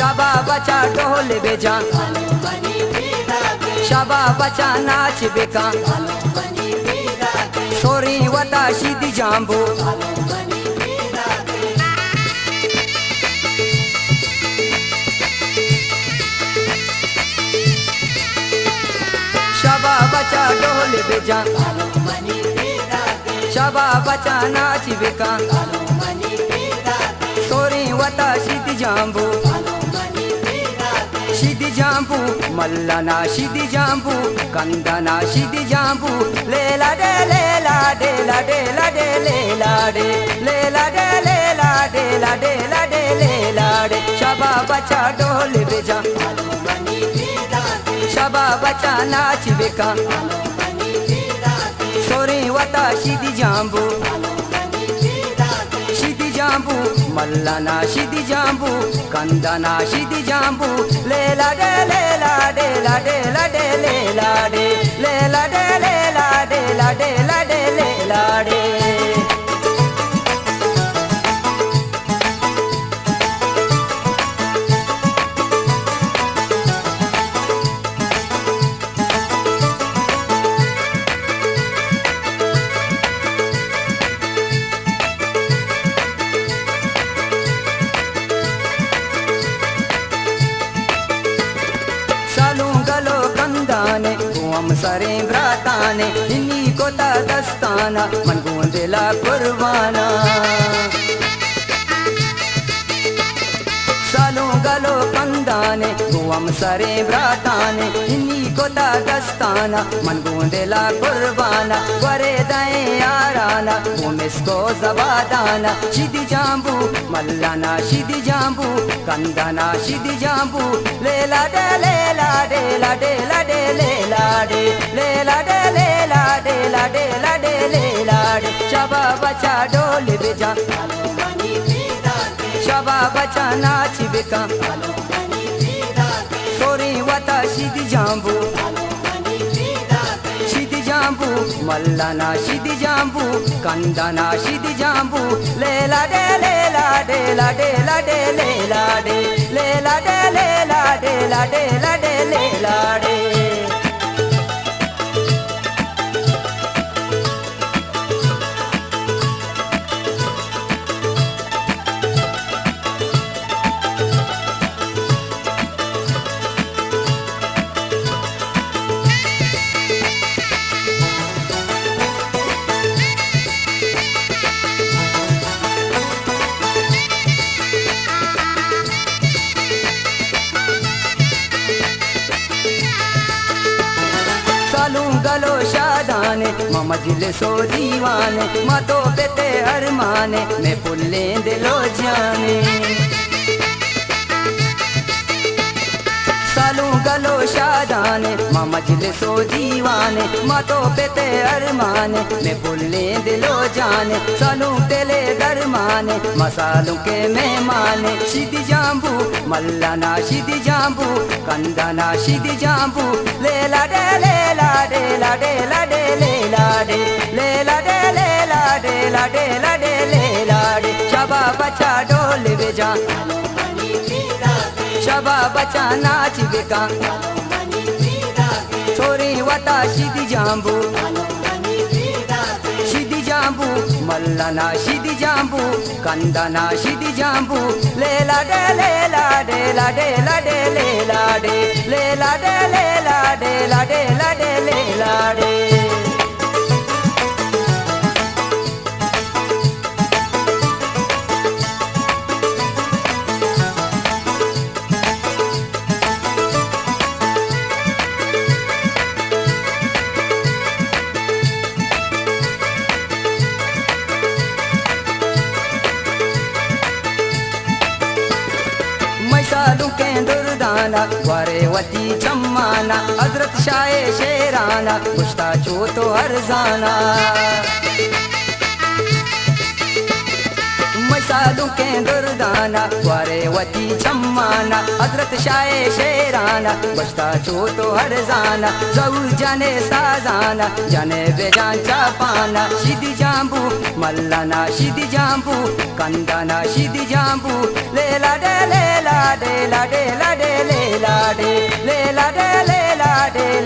شبا بچا ڈول بجان، شبا بچا ناچ بکان، سوریں وتا شید جامبو۔ شبا بچا ڈول بجان، شبا بچا ناچ بکان، سوریں وتا شید جامبو۔ شید جامبو، ملنا شید جامبو، کندنا شید جامبو، لیلا ڈے لیلا ڈے لا ڈے لیلا ڈے لیلا ڈے، لیلا ڈے لیلا ڈے لا ڈے لیلا ڈے۔ شبا بچا ڈول بجان، شبا بچا ناچ بکان، سوریں وتا شید جامبو۔ شید جامبو، ملنا شید جامبو، کندنا شید جامبو، لیلا ڈے لیلا ڈے لا ڈے لا ڈے لیلا ڈے، لیلا ڈے لیلا ڈے لا ڈے لیلا ڈے۔ سالوں گلو کندانے، گوں ہمسریں براتانے، ہنی کتا دستانا، من گوں دلا قربانا۔ سالوں گلو کندانے، گوں ہمسریں براتانے، ہنی کتا دستانا، من گوں دلا قربانا، گورے دئیں یارانا، گوں مسکو زبادانا، شید جامبو، ملنا شید جامبو، کندنا شید جامبو، لیلا ڈے لیلا ڈے لا ڈے لا ڈے لیلا ڈے، لیلا ڈے لیلا ڈے لا ڈے لیلا ڈے۔ شبا بچا ڈول بجان، شبا بچا ناچ بکان، سوریں وتا شید جامبو۔ شید جامبو، ملنا شید جامبو، کندنا شید جامبو، لیلا ڈے لیلا ڈے لا ڈے لا ڈے لیلا ڈے، لیلا ڈے لیلا ڈے لا ڈے لا ڈے لیلا ڈے۔ سالوں گلو شادانے، ما مجلس و دیوانے، ما تو پتے ارمانے، میں پلیں دل و جانے۔ سالوں گلو شادانے، ما مجلس و دیوانے، ما تو پتے ارمانے، میں پلیں دل و جانے، سالوں دلے درمانے، ما سالوں کے مہمانے، شید جامبو، ملنا شید جامبو، کندنا شید جامبو، لیلا ڈے لیلا ڈے لا ڈے لا ڈے لیلا ڈے، لیلا ڈے لیلا ڈے لا ڈے لا ڈے لیلا ڈے۔ شبا بچا ڈول بجان، شبا بچا ناچ بکان، سوریں وتا شید جامبو۔ شید جامبو، ملنا شید جامبو، کندنا شید جامبو، لیلا ڈے لیلا ڈے لا ڈے لا ڈے لیلا ڈے، لیلا ڈے لیلا ڈے لا ڈے لا ڈے لیلا ڈے۔ مئے سالونکیں دردانا، گوارے وتی چمانا، حضرت شاہ شیرانا، گشتا چو تو ارزانا۔ مئے سالونکیں دردانا، گوارے وتی چمانا، حضرت شاہ شیرانا، گشتا چو تو ارزانا، زہور جنے سازانا، جنے بجان چاپانا، شید جامبو، ملنا شید جامبو، کندنا شید جامبو، لیلا ڈے، لیلا ڈے، لا ڈے،